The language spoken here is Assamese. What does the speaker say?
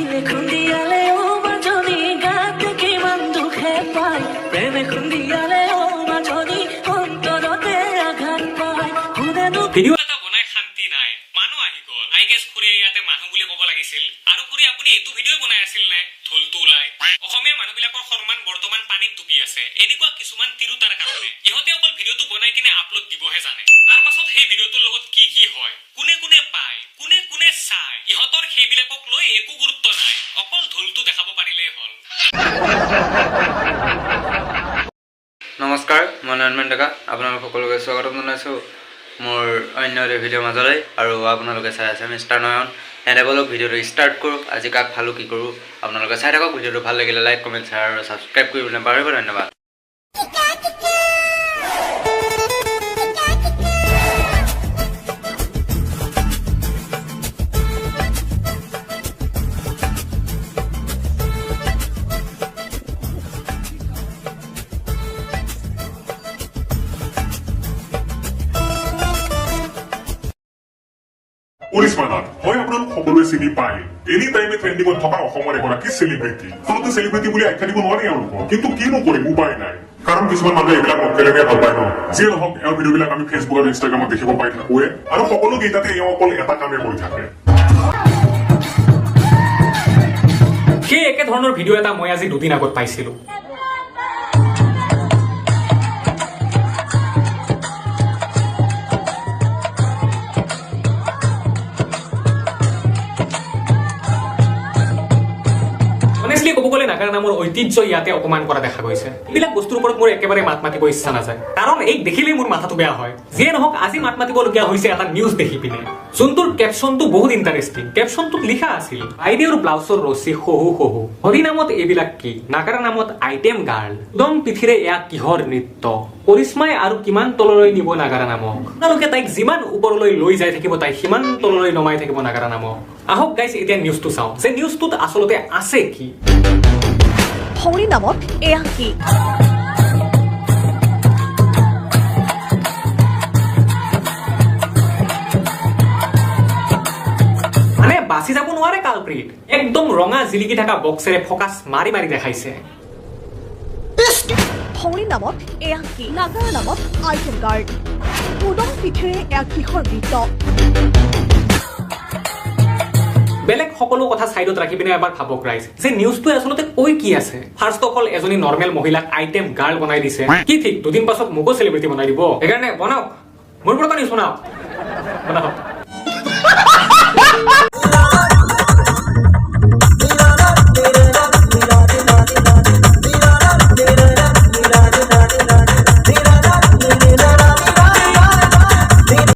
শিলে খুন্দিয়ালে অ মাজনী গাত কিমান দুখে পায়, প্ৰেমে খুন্দিয়ালে অ মাজনী অন্তৰতে আঘাত পায়, কোনেনো ভিডিঅ' এটা বনাই শান্তি নাই, মানুহ আহি গ'ল। I guess খুৰীয়ে ইয়াতে মানুহ বুলি ক'ব লাগিছিল। আৰু খুৰী, আপুনি এইটো ভিডিঅ' বনাই আছিল নে? ঢোলটো ওলাই অসমীয়া মানুহবিলাকৰ সন্মান বৰ্তমান পানীত ডুবি আছে এনেকুৱা কিছুমান তিৰোতাৰ কাৰণে। ইহঁতে অকল ভিডিঅ'টো বনাই কিনে আপলোড দিবহে জানে। তাৰ পাছত সেই ভিডিঅ'টোৰ লগত কি কি হয়, কোনে কোনে পায়, কোনে কোনে চায়, ইহঁতৰ সেইবিলাকক লৈ একো গুৰুত্ব নাই। অকল ঢোলটো দেখাব পাৰিলেই হ'ল। নমস্কাৰ, মই নয়নমণি ডেকা, আপোনালোক সকলোকে স্বাগতম জনাইছোঁ মোৰ অন্য এটা ভিডিঅ'ৰ মাজলৈ আৰু আপোনালোকে চাই আছে মিষ্টাৰ নয়ন। এনে বলক, ভিডিঅ'টো ষ্টাৰ্ট কৰোঁ। আজি কাক ফালোঁ, কি কৰোঁ, আপোনালোকে চাই থাকক। ভিডিঅ'টো ভাল লাগিলে লাইক, কমেণ্ট, শ্বেয়াৰ আৰু ছাবস্ক্ৰাইব কৰিবলৈ নাপাহৰিব। ধন্যবাদ। কৰিশ্মা নাথ হয়, আপোনালোক সকলোৱে চিনি পায়, এনি টাইমে ট্ৰেণ্ডিঙত থকা অসমৰ এগৰাকী চেলিব্ৰিটি। আচলতে চেলিব্ৰিটি বুলি আখ্যা দিব নোৱাৰি এওঁলোকক, কিন্তু কিনো কৰিম, উপায় নাই। কাৰণ কিছুমান মানুহে এইবিলাক মক্কেলেনে ভাল পায় ন। যিয়ে নহওক, এওঁৰ ভিডিঅ'বিলাক আমি ফেচবুক আৰু ইনষ্টাগ্ৰামত দেখিব পাই থাকোৱে আৰু সকলো কেইটাতে এওঁ অকল এটা কামে কৰি থাকে। সেই একে ধৰণৰ ভিডিঅ' এটা মই আজি দুদিন আগত পাইছিলো। অনেষ্টলি ক'ব গ'লে নাগাৰা নামৰ ঐতিহ্য ইয়াতে অপমান কৰা দেখা গৈছে। এইবিলাক বস্তুৰ ওপৰত মোৰ একেবাৰে মাত মাতিব ইচ্ছা নাযায়, কাৰণ এইক দেখিলেই মোৰ মাথাটো বেয়া হয়। যিয়ে নহওক, আজি মাত মাতিবলগীয়া হৈছে এটা নিউজ দেখি পিনে, যোনটোৰ কেপশ্যনটো বহুত ইণ্টাৰেষ্টিং। কেপশ্যনটোত লিখা আছিল, "বাইদেউৰ ব্লাউজৰ ৰছী সহু সহু, হৰি নামত এইবিলাক কি, নাগাৰা নামত আইটেম গাৰ্ল, উদং পিঠিৰে এয়া কিহৰ নৃত্য, কৰিশ্মাই আৰু কিমান তললৈ নিব নাগাৰা নামক?" আপোনালোকে তাইক যিমান ওপৰলৈ লৈ যাই থাকিব, তাই সিমান তললৈ নমাই থাকিব নাগাৰা নামক। আহক গাইজ, এতিয়া নিউজটো চাওঁ যে নিউজটোত আচলতে আছে কি। হৰি নামত এয়া কি? মানে বাচি যাব নোৱাৰে কালপ্ৰিট। একদম ৰঙা জিলিকি থকা বক্সেৰে ফকাচ মাৰি মাৰি দেখাইছে। হৰি নামত এয়া কি, নাগাৰা নামত আইটেম গাৰ্ল, উদং পিঠিৰে এয়া কিহৰ নৃত্য? বেলেগ সকলো কথা চাইডত ৰাখি পিনে এবাৰ ভাবক ৰাইজ যে নিউজটোৱে আচলতে কৈ কি আছে। ফাৰ্ষ্ট অফ অল, এজনী নৰ্মেল মহিলাক আইটেম গাৰ্ল বনাই দিছে। কি ঠিক, দুদিন পাছত মোকো চেলিব্ৰিটি বনাই দিব। সেইকাৰণে বনাওক, মোৰ পৰা নিউজ বনাওক, বনাওক।